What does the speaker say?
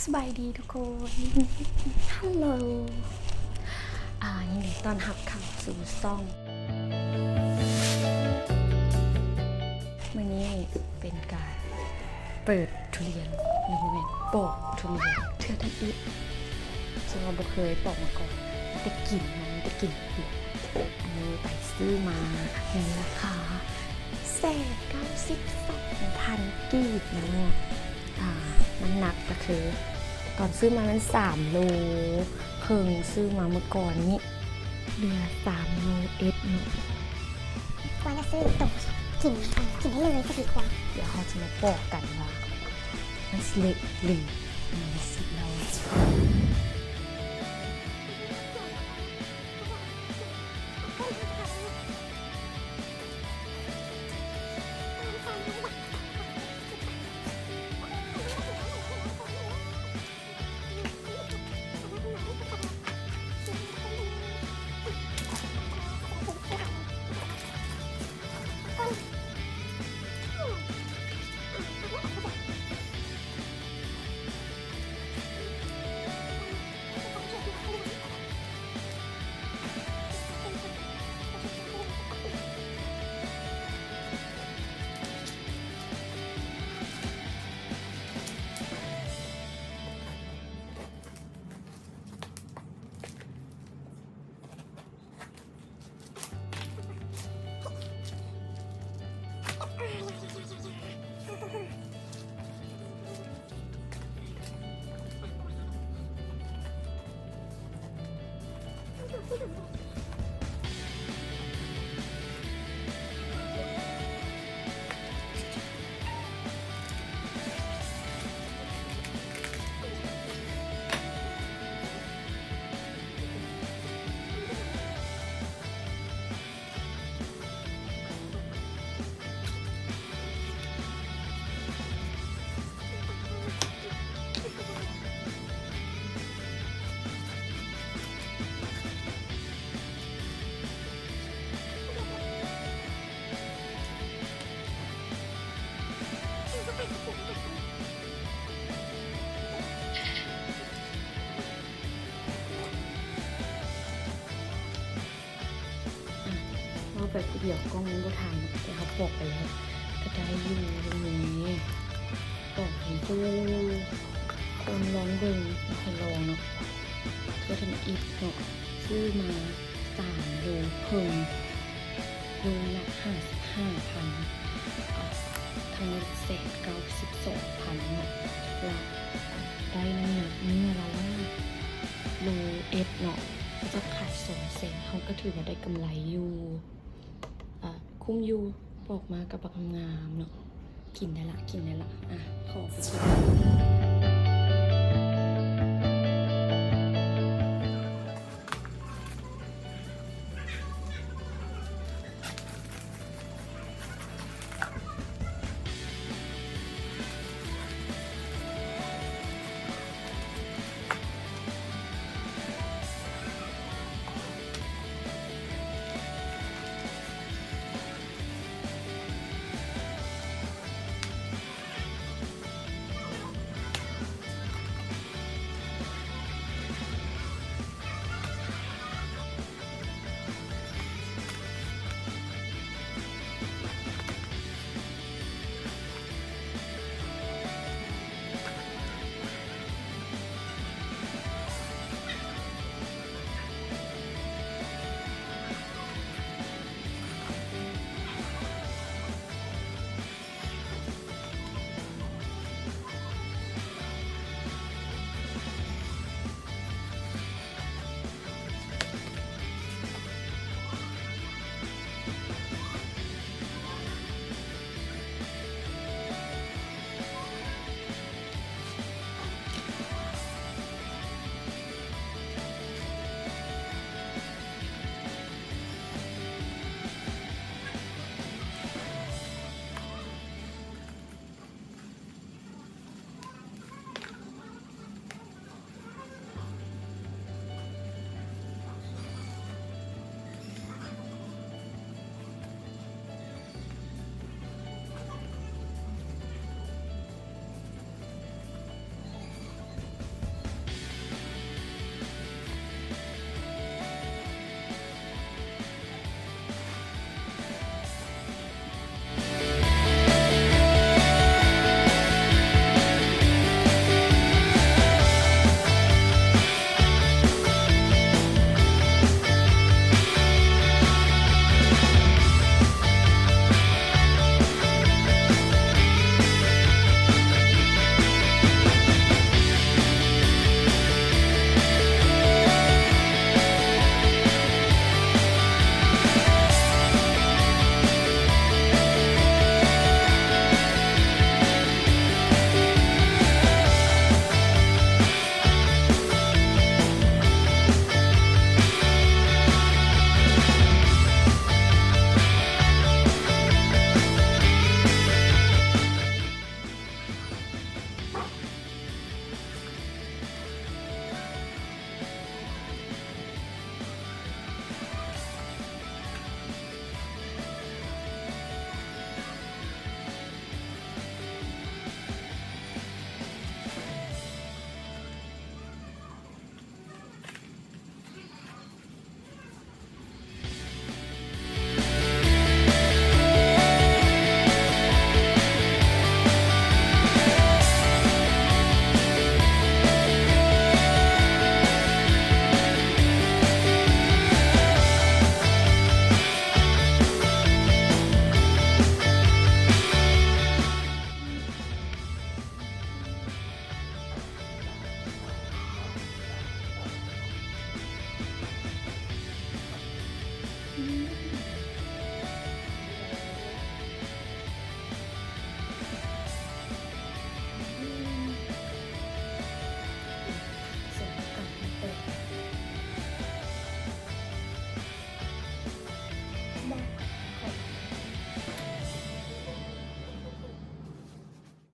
ສະບາຍດີທຸກຄົນ ຮັລໂຫຼ ອ່າ ຍິນດີຕ້ອນຮັບເຂົ້າສູ່ຊ່ອງ. ມື້ນີ້ເປັນການເປີດທຸລຽນ ຫຼື ບໍ່ແມ່ນ ປອກທຸລຽນເທື່ອທຳອິດ ເຊິ່ງວ່າບໍ່ເຄີຍປອກມາກ່ອນ ມີແຕ່ກິນເນາະ ມີແຕ່ກິນ. ອັນນີ້ໄປຊື້ມາໃນລາຄາແສນເກົ້າສິບສອງພັນກີບເນາະ. ອ່າ ນ້ຳໜັກກະຄື ຕອນຊື້ມາແມ່ນສາມໂລເຄິ່ງ ຊື້ມາມື້ກ່ອນນີ້ເຫຼືອສາມໂລເອັດເນາະ. ວ່າຈະຊື້ໂຕກິນ ກິນໄດ້ເລີຍຈະດີກວ່າ. ດຽວເຮົາຈະມາປອກກັນວ່າມັນຊິເລະຫຼືມັນຊິເລົ່າ. ເວົ້າໄປຜູ້ດຽວ ກ້ອງມັນບໍ່ຖ່າຍເນາະ ແຕ່ເຮົາປອກໄປແລ້ວ ກະໄດ້ຢູ່. ນີ້ ປອກໃຫ້ຢູ່ ຄົນລອງເບິ່ງ ໃຫ້ລອງເນາະ ເທື່ອທຳອິດເນາະ. ຊື້ມາສາມໂລເຄິ່ງ ໂລລະຫ້າສິບຫ້າພັນ ທັງໝົດແສນເກົ້າສິບສອງພັນເນາະ ລະໄດ້ນ້ຳໜັກເນື້ອລະລາກ ໂລເອັດເນາະ ເຂົາເຈົ້າຂາຍສອງແສນ ເຮົາກະຖືວ່າໄດ້ກຳໄລຢູ່ ອາ ຄຸ້ມຢູ່ ປອກມາກະບັກງາມເນາະ. ກິນໄດ້ລະ ກິນໄດ້ລະ ອາ ຂໍໄປກິນ.